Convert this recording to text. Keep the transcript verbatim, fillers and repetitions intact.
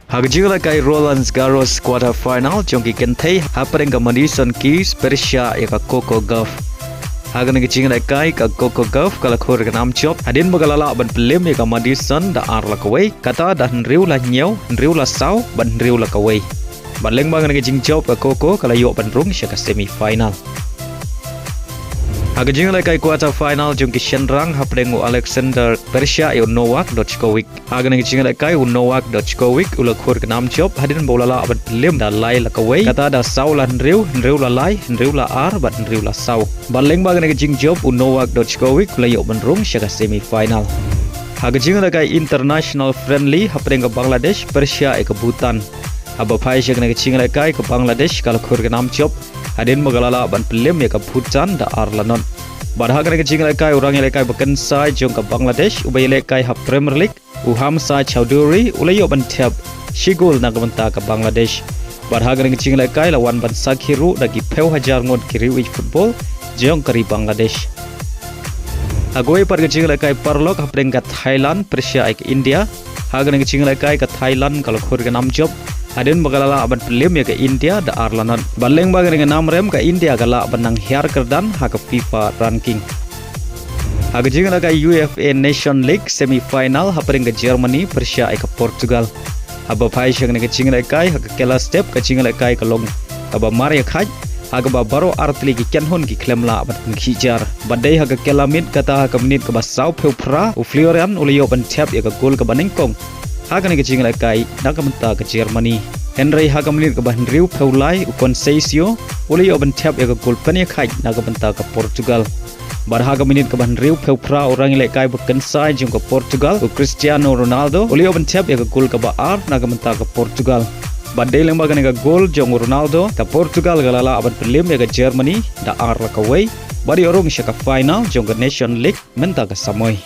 Ha ka jingïalehkai Roland Garros quarter final jong ki kynthei hapdeng ka Madison Keys pyrshah ïa ka Coco Gauff. Ha kane ka jingïalehkai ka Coco Gauff ka la khur ka nam jop hadien ba ka la lah ban pynliem ïa ka Madison da ar la kawei, kata da hynriew la hynñiew, hynriew la saw bad hynriew la kawei. Bad lyngba kane ka jingjop ka Coco ka la ïoh ban rung sha ka semi final. Ha ka jingïalehkai quarter final jong ki shynrang hapdeng u Alexander pyrshah ïa u Novak Djokovic. Ha kane ka jingïalehkai u Novak Djokovic u la khur ka nam jop hadien ba u la lah ban pynliem da lai la kawei, kata da saw la hynriew, hynriew la lai, hynriew la ar bad hynriew la saw. Bad lyngba kane ka jingjop u Novak Djokovic u la ïoh ban rung sha ka semi final. Ha ka jingïalehkai international friendly hapdeng ka Bangladesh pyrshah ïa ka Bhutan. Haba phai sha kane ka jingïalehkai ka Bangladesh ka la khur ka nam jop hadien ba ka la lah ban pynliem ïa ka Bhutan da ar la not. Bad ha kane ka jingïalehkai u rangïalehkai ba kynsai jong ka Bangladesh uba ïalehkai ha Premier League u Hamza Choudhury u la ïoh ban thep shi gol na ka bynta ka Bangladesh. Bad ha kane ka jingïalehkai la wan ban sakhi ruh da ki phew hajar ngut ki riewieit football jong ka ri Bangladesh. Ha kawei pat ka jingïalehkai paralok hapdeng ka Thailand pyrshah ïa ka India. Ha kane ka jingïalehkai ka Thailand ka la khur ka nam jop hadien ba ka la lah ban pynliem ïa ka India da ar la not. Bad lyngba kane ka nam rem ka India ka lah ban nang hiar kyrdan ha ka FIFA ranking. Ha ka jingïalehkai UEFA Nation League semi final hapdeng ka Germany pyrshah ïa ka Portugal. Haba phai sha kane ka jingïalehkai ha ka kylla step ka jingïalehkai ka long kaba mar ïa khait, ha kaba baroh artylli ki kynhun ki khlem lah ban pynkhih jar. Bad dei ha ka kylla miet kata ha ka minit kaba sawphew phra u Florian u la ïoh ban thep ïa ka gol kaba nyngkong ha kane ka jingïalehkai na ka bynta ka Germany. Hynrei ha ka minit kaba hynriewphew lai u Conceição u la ïoh ban thep ïa ka gol pynïakhait na ka bynta ka Portugal. Bad ha ka minit kaba hynriewphew phra u rangïalehkai ba kynsai jong ka Portugal u Cristiano Ronaldo u la ïoh ban thep ïa ka gol kaba ar na ka bynta ka Portugal. Bad dei lyngba kane ka gol jong u Ronaldo ka Portugal ka la lah ban pynliem ïa ka Germany da ar la kawei bad ïoh rung sha ka final jong ka Nation League mynta ka samoi.